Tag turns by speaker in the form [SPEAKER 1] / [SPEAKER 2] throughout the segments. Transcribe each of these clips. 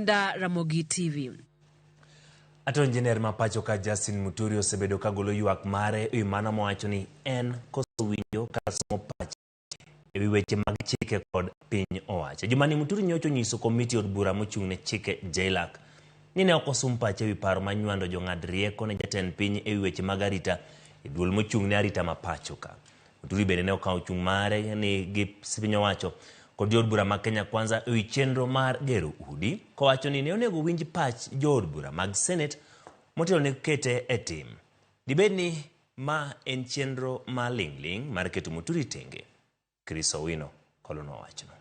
[SPEAKER 1] Linda, Ramogi TV.
[SPEAKER 2] Attorney General ma pacho ka Justin Muturi osebedo ka golo ywak mare e wi mano mowacho ni en koso winjo kata somo pache e wi weche mag chike kod piny owacho. Jumani Muturi nyocha onyiso komiti od bura mochung' ne chike JLAC ni ne ok osum pache e wi paro ma nywando jong'ad rieko ne jatend piny e wi weche mag arita e duol mochung' ne arita ma pacho ka. Muturi bende ne okawo chung' mare ni gi piny owacho kod jood bura mag Kenya Kwanza e wi chenro mar gero udi kowacho ni ne onego winj pach jood bura mag Senate motelo ne kete e tim. Dibed ni ma en chenro ma ling'ling' mar keto Muturi tenge? Chris Owino kolonwa wachno.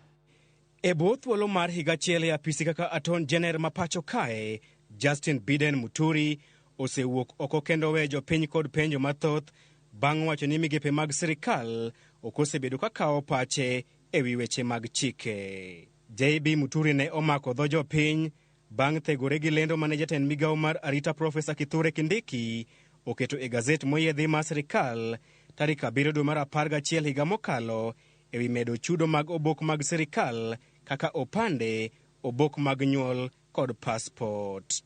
[SPEAKER 3] E bwo thuolo mar higa achiel e apisi kaka Attorney General ma pacho kae, Justin Biden Muturi osewuok oko kendo weyo jopiny kod penjo mathoth bang' wacho ni migepe mag sirikal ok osebedo ka kawo pache e wi weche mag chike. JB Muturi ne omako dho jopiny bang' thegore gi lendo mane jatend migawo mar arita Profesa Kithure Kindiki oketo e gazet moyiedhi mar sirikal tarik 7 dwe mar 11 higa mokalo e wi medo chudo mag obok mag sirikal kaka opande, obok mag nyuol kod passport.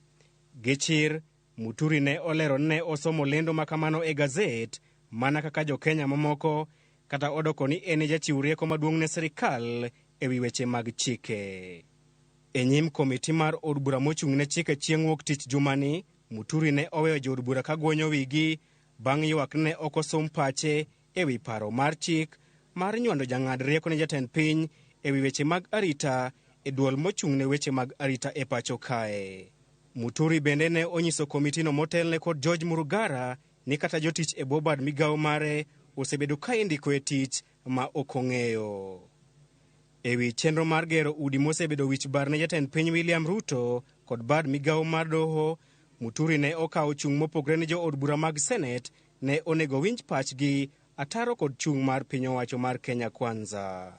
[SPEAKER 3] Gi chir, Muturi ne olero ni ne osomo lendo ma kamano e gazet mana kaka jo-Kenya mamoko kata odoko ni en e jachiw rieko maduong' ne sirikal e wi weche mag chike. E nyim komiti mar od bura mochung' ne chike chieng' wuok tich jumani, Muturi ne oweyo jood bura ka gwonyo wigi bang' ywak ni ne ok osum pache e wi paro mar chik mar nywando jang'ad rieko ne jatend piny e wi weche mag arita e duol mochung' ne weche mag arita e pacho kae. Muturi bende ne onyiso komitino motelne kod George Murugara ni kata jotich e bwo bad migawo mare osebedo ka indiko e tich ma ok ong'eyo. E wi chenro mar gero udi mosebedo wich bar ne jatend piny William Ruto kod bad migawo mar doho, Muturi ne okawo chung' mopogre ni jood bura mag Senet ne onego winj pachgi ataro kod chung' mar piny owacho mar Kenya Kwanza.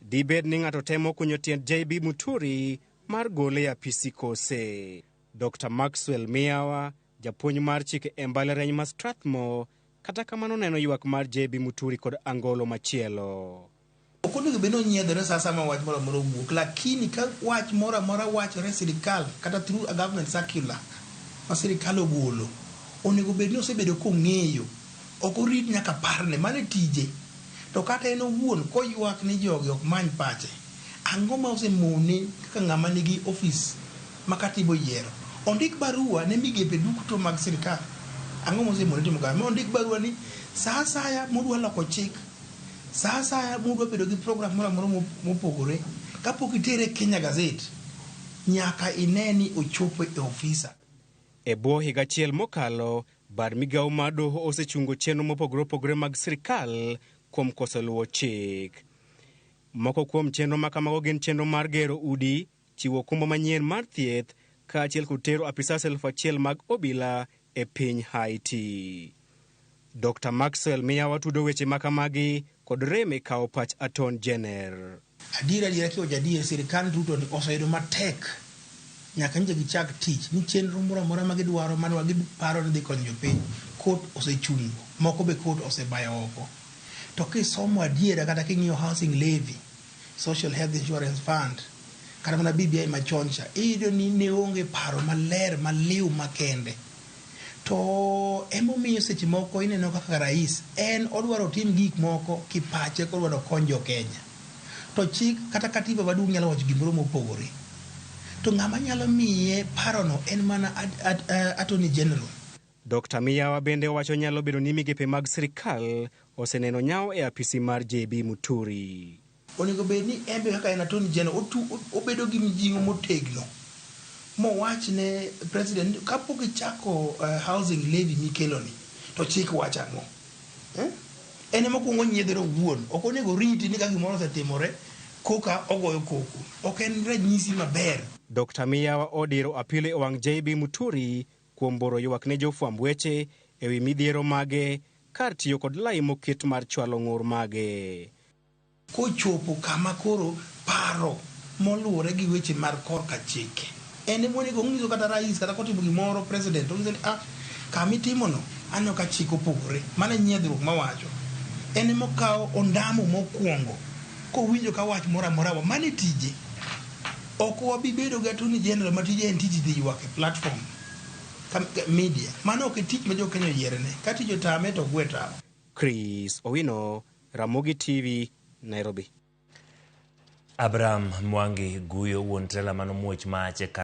[SPEAKER 3] Dibed ni ng'ato temo kunyo tiend JB Muturi mar gole e apisi kose? Dr. Maxwell Miyawa, japuonj mar chike e mbalariany ma Strathmore, kata kamano neno ywak mar JB Muturi kod angolo machielo.
[SPEAKER 4] Ok onego bed ni onyiedhore sa asaya ma wach moro amora owuok, lakini ka wach moro amora wachore e sirikal kata through a government circular ma sirikal ogolo, onego bed ni osebedo kong'eyo. Ok orit nyaka parne, mano e tije. To kata en owuon koywak ni jogi ok many pache, ang'o ma osemone kaka ng'ama nigi ofis ma katiba oyiero? Ondik barua ne migepe duto mag sirikal. Ang'o mosemone timo kamano? Ondik barua ni sa asaya modwa loko chik, sa asaya mudwa bedo gi program moro amora mopogore, kapok itere e Kenya Gazette, nyaka ine ni ochopo e ofisa.
[SPEAKER 3] E bwo higa achiel mokalo, bad migawo mar doho osechungo chenro mopogore opogore mag sirkal kuom koso luwo chik. Moko kuom chenro ma kamago gin chenro mar gero udi, chiwo okumba manyien mar thieth, kaachiel kod tero apisas 1,000 mag obila e piny Haiti. Dr. Maxwell Miyawa tudo weche ma kamagi kod rem e kawo pach Aton Jenner.
[SPEAKER 4] Adier adiera kiwacho adier sirkand Ruto ni oseyudo matek nyaka nyocha gichak tich ni chenro moro amora ma gidwaro ma giparo ni dhi konyo jopiny court osechungo moko be court osebayo oko. To kisomo adiera kata king'iyo housing levy, Social Health Insurance Fund kata mana BBI machon cha iyudo ni ne onge paro maler maliw makende. To emomiyo seche moko ineno kaka rais en odwaro otim gik moko kipache kodwaro okony jo Kenya. To chik kata katiba maduong' nyalo wacho gimoro mopogore. To ng'ama nyalo miye parono en mana Attorney General.
[SPEAKER 3] Dr. Miyawa bende owacho nyalo bedo ni migepe mag sirkal oseneno nyawo e apisi mar JB Muturi.
[SPEAKER 4] Onego bed ni en be kaka en Attorney General obedo gi mijing'o motegno mowach ne president ni kapok ichako housing levy mikeloni to chik wacho ang'o? En ema okuongo onyiedhore owuon. Ok onego oriti ni ka gimoro osetimore koka ogoyo koko. Ok en ranyisi maber.
[SPEAKER 3] Dr. Miyawa odiro apilo e wang' JB Muturi kuom boro ywak ne jofwamb weche e wi midhiero mage kar tiyo kod lai moket mar chwalo ng'ur mage.
[SPEAKER 4] Kochopo kama koro paro moluwore gi weche mar korka chike en ema onego onyiso kata rais kata kotimo gimoro president onyiso ni ah kama itimono aneno ka chik opogore. Mano e nyiedhruok mawacho. En ema okawo ondamo mokwongo kowinjo ka wach moro amora mano e tije. Ok wabi bedo gi Attorney General ma tije en tich dhi ywak e platform media. Mano ok e tich ma jo Kenya oyierene. Ka tich otame to ogwe tawo.
[SPEAKER 3] Chris Owino, Ramogi TV, Nairobi.
[SPEAKER 2] Abraham Mwangi Guyo wuon trela manomuoch mach e kar